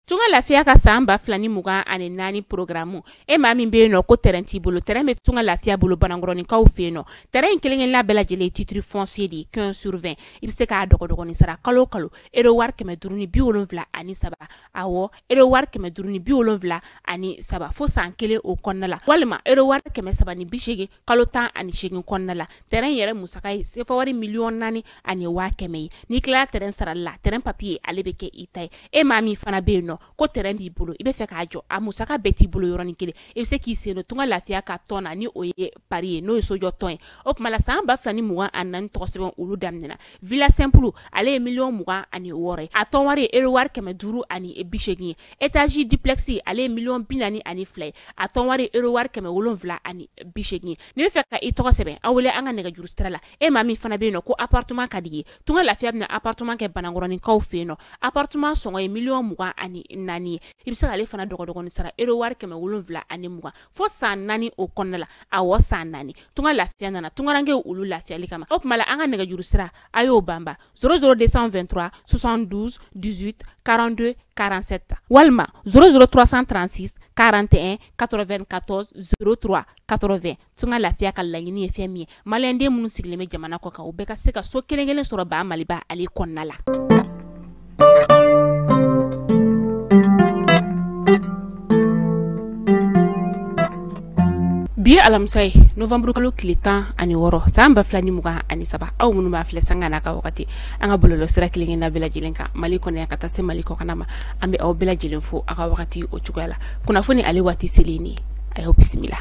Tunga Lafiya ka san 2024 programme e maa min bɛ yen nɔ ko terrain t'i bolo, terrain bɛ Tunga Lafiya bolo Banankɔrɔninkaw fɛ yen nɔ. Terrain in kelen-kelenna bɛɛ lajɛlen ye titre foncier de ye 15 sur 20. I bɛ se k'a dɔgɔdɔgɔnin sara kalo o kalo euro wari 573, awɔ euro wari 573 fo san kelen o kɔnɔna la, walima euro wari 380 kalo 18 kɔnɔna la. Terrain yɛrɛ musaka ye sefa wari 4,1 million ye. N'i tilala terrain sarali la, terrain papier ale bɛ kɛ i ta ye. E maa min fana bɛ yen nɔ ko terrain b'i bolo, i bɛ fɛ k'a jɔ, a musaka bɛɛ t'i bolo yɔrɔnin kelen, i bɛ se k'i sen don Tunga Lafiya ka tɔn na, ni o ye pari ye, n'o ye sojɔ tɔn ye. O tuma la san 2024 tɔgɔ sɛbɛn olu daminɛna. Villa simple ale ye 26 million ye, a tɔn wari ye euro wari 580 ye. Étage duplex ale ye 42 million ye, a tɔn wari ye euro wari 780 ye. N'i bɛ fɛ ka i tɔgɔ sɛbɛn, aw wele an ka nɛgɛjuru sira la. E maa min fana bɛ yen nɔ ko appartement ka di ye, Tunga Lafiya bɛna appartement kɛ Banankɔrɔninkaw fɛ yen nɔ. Appartement sɔngɔ ye 24 million ye. I bɛ se k'ale fana dɔgɔdɔgɔnin sara euro wari 720 fo san 4 o kɔnɔna la, awɔ san 4. Tunga Lafiya nana tungarankew olu lafiyali kama. O tuma la an ka nɛgɛjuru sira a y'o banba 00223 72 18 42 47 walima 00336 41 94 03 80. Tunga Lafiya ka laɲini ye fɛn min ye, maliyɛnden minnu sigilen bɛ jamana kɔ kan, u bɛɛ ka se ka so kelen kelen sɔrɔ ba Maliba ale kɔnɔna la. Bi ye alamisa ye, novembre kalo tile 16 san 2023. Aw minnu b'a filɛ sanga n'a ka wagati an ka bɔlɔlɔ sira kelen kelenna bɛɛ lajɛlen kan Mali kɔnɔ yan ka taa se Mali kɔkanna ma, an bɛ aw bɛɛ lajɛlen fo aw ka wagati o cogoya la. Kunnafoni ale waati selen nin ye, a y'aw bisimila.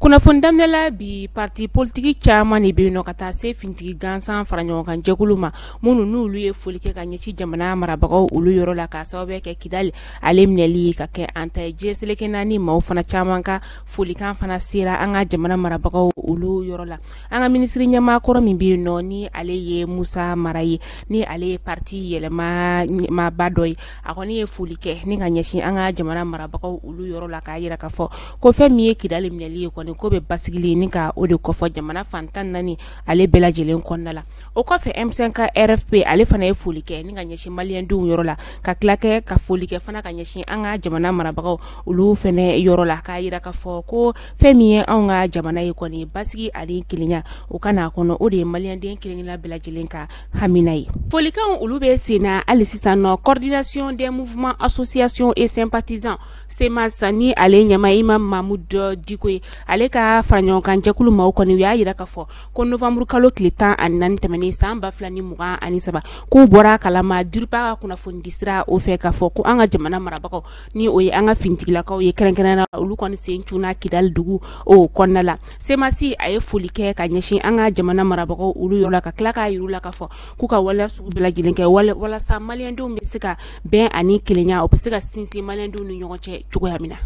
Kunnafoni daminɛ la, bi parti politique caman de bɛ yen nɔ ka taa se fintigi gansan fara ɲɔgɔn kan jɛkulu ma, minnu n'olu ye foli kɛ ka ɲɛsin jamana marabagaw olu yɔrɔ la, k'a sababu kɛ Kidali ale minɛli ka kɛ an ta ye. Diɲɛ seleke naani maaw fana caman ka folikan fana sera an ka jamana marabagaw olu yɔrɔ la. An ka minisiri ɲɛmaa kɔrɔ min bɛ yen nɔ, ni ale ye Musa Mara ye, ni ale ye parti yɛlɛma maaba dɔ ye, a kɔni ye foli kɛ ni ka ɲɛsin an ka jamana marabagaw olu yɔrɔ la, k'a yira k'a fɔ ko fɛn min ye Kidali minɛli ye kɔni, ko bɛ basigili ni ka o de kɔfɔ jamana fan 14 ale bɛɛ lajɛlen kɔnɔna la. O kɔfɛ, M5 RFP ale fana ye foli kɛ ni ka ɲɛsin maliyɛndenw yɔrɔ la, ka tila kɛ ka foli kɛ fana ka ɲɛsin an ka jamana marabagaw olu fana yɔrɔ la, k'a yira k'a fɔ ko fɛn min ye anw ka jamana ye kɔni, basigi ani kelenya o ka n'a kɔnɔ, o de ye maliyɛnden kelen-kelenna bɛɛ lajɛlen ka hamina ye. Folikanw olu bɛ sen na hali sisan nɔ. Coordination des mouvements, associations et sympathisants, CMAS, ni ale ɲɛmaa Imam Mahmoud Dicko ye, ale ka fara ɲɔgɔn kan jɛkulu maaw kɔni, u y'a yira k'a fɔ ko novembre kalo tile 14 tɛmɛnen san 2023, k'u bɔra kalama DIRPA ka kunnafoni sira o fɛ, k'a fɔ ko an ka jamana marabagaw, ni o ye an ka fintigilakaw ye kɛrɛnkɛrɛnnenya la, olu kɔni sen cunna Kidali dugu o kɔnɔna la. CMAS a ye foli kɛ ka ɲɛsin an ka jamana marabagaw olu yɔrɔ la, ka tila k'a yir'u la k'a fɔ k'u ka waleya sugu bɛɛ lajɛlen kɛ walasa maliyɛndenw bɛ se ka bɛn ani kelenya, o bɛ se ka sinsin maliyɛndenw ni ɲɔgɔn cɛ cogoya min na.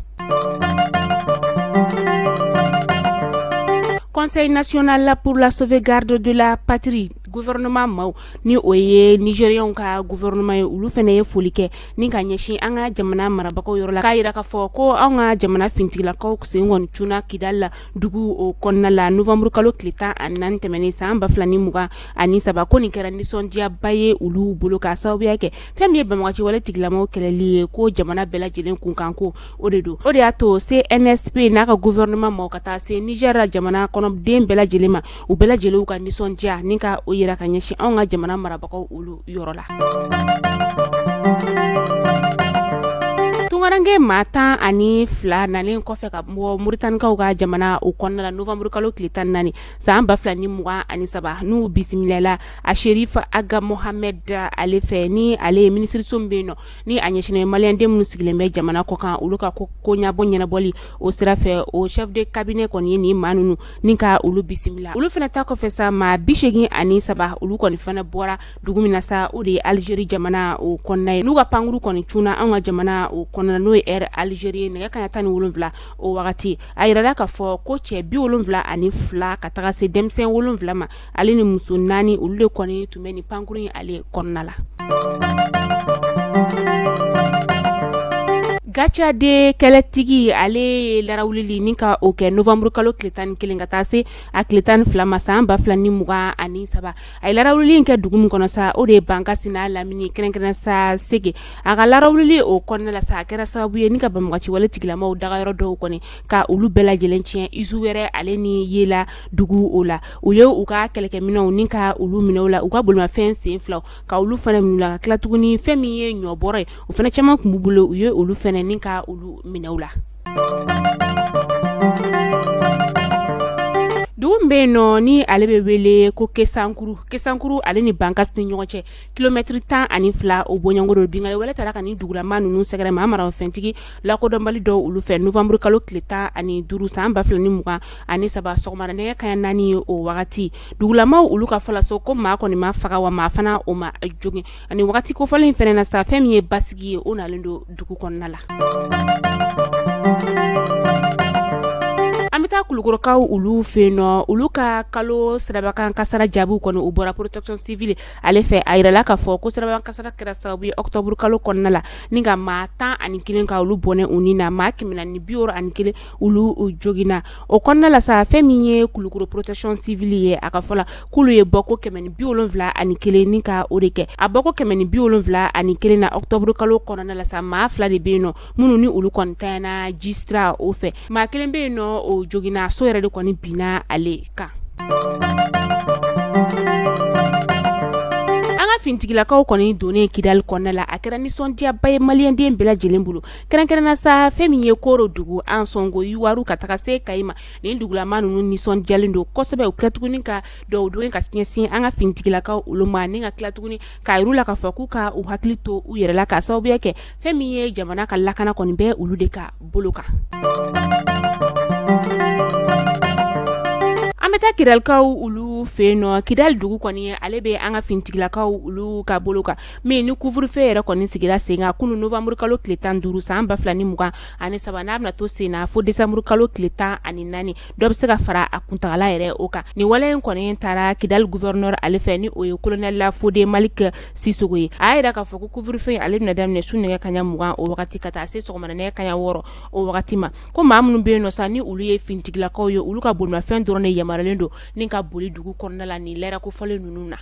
Conseil national pour la sauvegarde de la patrie, gouvernement maaw, ni o ye nigérienw ka gouvernement ye, olu fana ye foli kɛ ni ka ɲɛsin an ka jamana marabagaw yɔrɔ la, k'a yira k'a fɔ ko anw ka jamana fintigilakaw sen kɔni cunna Kidali la dugu o kɔnɔna la novembre kalo tile 14 tɛmɛnen san 2023, ko nin kɛra nisɔndiyaba ye olu bolo, k'a sababuya kɛ fɛn min ye banbagaci wale tigilamaw kɛlɛli ye, ko jamana bɛɛ lajɛlen kunkan ko o de don. O de y'a to CNSP n'a ka gouvernement maaw ka taa se Niger jamana kɔnɔ den bɛɛ lajɛlen ma, u bɛɛ lajɛlen ka nisɔndiya ni ka o yira ka ɲɛsin anw ka jamana marabagaw olu yɔrɔ la. Tungaranke maa 12 nalen kɔfɛ ka bɔ Muritanikaw ka jamana o kɔnɔna la novembre kalo tile 14 san 2023, n'u bisimilala a Sherif Aga Mohamed ale fɛ, ni ale ye minisiriso min bɛ yen nɔ ni a ɲɛsinnen maliyɛnden minnu sigilen bɛ jamana kɔ kan, olu ka ko ɲabɔ ɲɛnabɔli o sira fɛ, o chef de cabinet kɔni ye nin maa ninnu ni ka olu bisimila. Olu fana ta kɔfɛ sa, maa 83 olu kɔni fana bɔra dugu min na sa, o de ye Algérie jamana o kɔnɔna ye, n'u ka pankuru kɔni cunna anw ka jamana o kɔnɔna, n'o ye Air Algérie ye, nɛgɛ kanɲɛ 17 o wagati. A yirala k'a fɔ ko cɛ 72 ka taga se denmisɛn 7 ma, ale ni muso 4, olu de kɔni tun bɛ nin pankuru in ale kɔnɔna la. Gatia de kɛlɛtigi ale ye larawulili ni ka o kɛ novembre kalo tile 11 ka taa se a tile 12 ma san 2023. A ye larawulili in kɛ dugu min kɔnɔ sa, o de ye Bankasi n'a lamini, kɛrɛnkɛrɛn sa Sege. A ka larawulili o kɔnɔna la sa, a kɛra sababu ye ni ka banbagaci wale tigilamaw dagayɔrɔ dɔw kɔni ka olu bɛɛ lajɛlen tiɲɛ Izu wɛrɛ ale ni Yela dugu o la. U ye u ka kɛlɛkɛminɛw ni ka olu minɛ u la, u ka bolimafɛn sen filaw ka olu fana minɛ u la, ka tila tuguni fɛn min ye ɲɔbɔrɔ ye, o fana caman tun b'u bolo, u ye olu fana ni ka olu minɛ u la. Dugu min bɛ yen nɔ ni ale bɛ wele ko Kesankuru, Kesankuru ale ni Bankasi ni ɲɔgɔn cɛ kilomɛtiri 12 o bɔɲɔgɔnko don. Binkanni wale taara ka nin dugulama ninnu sɛgɛrɛ maa maramafɛntigi lakodɔnbali dɔw olu fɛ novembre kalo tile 15 san 2023 sɔgɔmada nɛgɛ kanɲɛ 4 o wagati. Dugulamaw olu ka fɔ la so ko maa kɔni ma faga wa maa fana o ma jogin. Ani wagati kofɔlen in fɛnɛ na sa, fɛn min ye basigi ye, o nalen don dugu kɔnɔna la. An bɛ taa Kulukɔrɔkaw olu fɛ yen nɔ, olu ka kalo sirabakan kasara jaabiw kɔni u bɔra protection civile ale fɛ. A yirala k'a fɔ ko sirabakan kasara kɛra sababu ye octobre kalo kɔnɔna la ni ka maa 11 ka olu bɔnɛ u ni na, maa 461 olu joginna. O kɔnɔna la sa, fɛn min ye Kulukɔrɔ protection civile ye, a ka fɔ la k'olu ye bɔko 171 ni ka o de kɛ. A bɔko 171 na octobre kalo kɔnɔna la sa, maa 2 de bɛ yen nɔ minnu ni olu kɔni tanyana ji sira o fɛ. Maa kelen bɛ yen nɔ o joginna, so yɛrɛ de kɔni binna ale kan. An ka fintigilakaw kɔni donnen Kidali kɔnɔna la, a kɛra nisɔndiyaba ye maliyɛnden bɛɛ lajɛlen bolo, kɛrɛnkɛrɛnna sa fɛn min ye Koro dugu, Ansɔngo, Yuwaru ka taga se Kayi ma. Nin dugulama ninnu nisɔndiyalen don kosɛbɛ. U tila tuguni ka dɔw don ka ɲɛsin an ka fintigilakaw olu ma, ni ka tila tuguni k'a yir'u la k'a fɔ k'u ka u hakili to u yɛrɛ la, k'a sababuya kɛ fɛn min ye jamana ka lakana kɔni bɛ olu de ka bolo kan. An bɛ taa Kidalikaw olu fɛ yen nɔ. Kidali dugu kɔni ale bɛ an ka fintigilakaw olu ka bolo kan, min ni couvre-feu yɛrɛ kɔni sigira sen kan kunun novembre kalo tile 15 san 2023, n'a bɛna to sen na fo décembre kalo tile 14, dɔ bɛ se ka fara a kuntagala yɛrɛ o kan. Nin wale in kɔni taara Kidali gouverneur ale fɛ, ni o ye colonel Fode Malik Sissoco ye. A y'a jira k'a fɔ ko couvre-feu ale bɛna daminɛ su nɛgɛ kanɲɛ 20 o wagati ka taa se sɔgɔmada nɛgɛ kanɲɛ 6 o wagati ma. Ko maa minnu bɛ yen nɔ sa ni olu ye fintigilakaw ye, olu ka bolimafɛn dɔrɔn de yamaruyalen don ni ka boli dugu kɔnɔna la nin lɛrɛ kofɔlen ninnu na.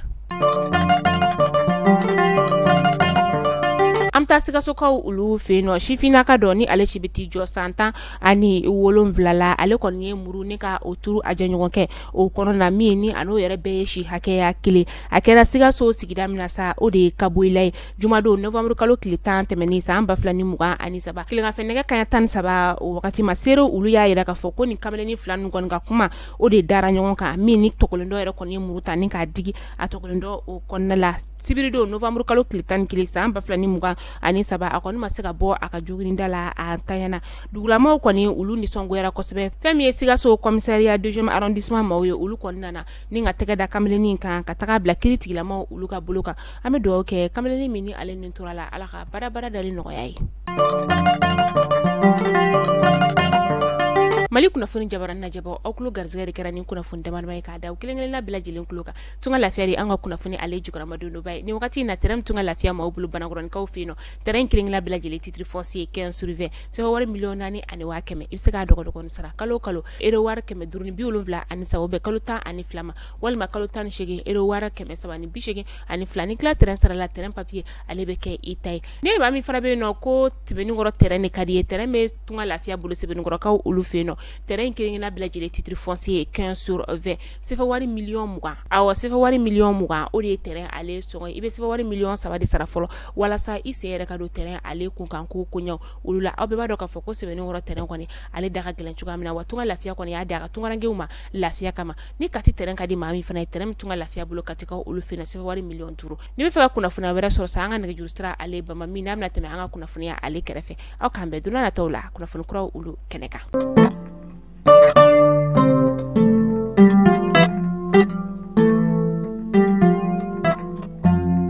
An bɛ taa Sikasokaw olu fɛ yen nɔ. Sifinnaka dɔ ni ale si bɛ t'i jɔ san 17 la, ale kɔni ye muru ni ka o turu a jɛɲɔgɔnkɛ o kɔnɔ na, min ni a n'o yɛrɛ bɛɛ ye si hakɛya kelen. A kɛra Sikaso sigida min na sa, o de ye Kaboyila ye, jumadon novembre kalo tile 10 tɛmɛnen san 2023 tileganfɛ nɛgɛ kanɲɛ 13 o wagati ma. Seerew olu y'a yira k'a fɔ ko nin kamalennin fila ninnu kɔni ka kuma o de dara ɲɔgɔn kan, min ni tɔkɔlen dɔ yɛrɛ kɔni ye muru ta ni k'a digi a tɔkɔlen dɔ o kɔnɔna la. Sibiridon novembre kalo tile 11 san 2023, a kɔni ma se ka bɔ a ka jogininda la, a tanyana. Dugulamaw kɔni olu nisɔngoyara kosɛbɛ. Fɛn min ye Sikaso commissariat deuxième arrondissement maaw ye, olu kɔni nana ni ka tɛgɛ da kamalennin kan ka taga bila kiiri tigilamaw olu ka bolo kan. An bɛ dugawu kɛ kamalennin min ni ale nin tora la, Ala ka badabada dali nɔgɔya ye. Mali kunnafoni jabaranin lajɛbaaw, aw tulo garisɛgɛ de kɛra ni kunnafoni damadama ye k'a da aw kelen-kelenna bɛɛ lajɛlen tulo kan. Tunga Lafiya de an ka kunnafoni ale jukɔrɔmadonba ye. Nin wagati in na, terrain Tunga Lafiya maaw bolo Banakɔrɔnikaw fɛ yen nɔ, terrain kelen-kelenna bɛɛ lajɛlen titre foncier 15 sur 20, CFA wari 4,100,000. I bɛ se k'a dɔgɔdɔgɔnin sara kalo o kalo euro wari 573, o bɛ kalo 12 ma, walima kalo 18 euro wari 382. Ni tila terrain sara la, terrain papier ale bɛ kɛ i ta ye. Ni maa min fana bɛ yen nɔ ko Sebenikɔrɔ terrain de ka di ye, terrain bɛ Tunga Lafiya bolo Sebenikɔrɔkaw olu fɛ yen nɔ, terrain kelen-kelenna bɛɛ lajɛlen titre foncier 15 sur 20, CFA wari 20,000,000. Awɔ, CFA wari 20,000,000 o de ye terrain ale sɔngɔ ye. I bɛ CFA wari 3,000,000 de sara fɔlɔ walasa i sen yɛrɛ ka don terrain ale kunkan ko koɲɛw olu la. Aw bɛɛ b'a dɔn k'a fɔ ko Sebenikɔrɔ terrain kɔni ale da ka gɛlɛn cogoya min na, wa Tunga Lafiya kɔni y'a di a ka tungarankew ma lafiya kama. Ni Kati terrain ka di maa min fana ye, terrain min Tunga Lafiya bolo Katikaw olu fɛ yen, CFA wari 5,000,000. N'i bɛ fɛ ka kunnafoniya wɛrɛ sɔrɔ sa, an ka nɛgɛjuru sira ale bama min n'a bɛna tɛmɛ an ka kunnafoniya ale kɛrɛfɛ. Aw k'an bɛn don n'a nataw la kunnafoni kuraw olu kɛnɛ kan.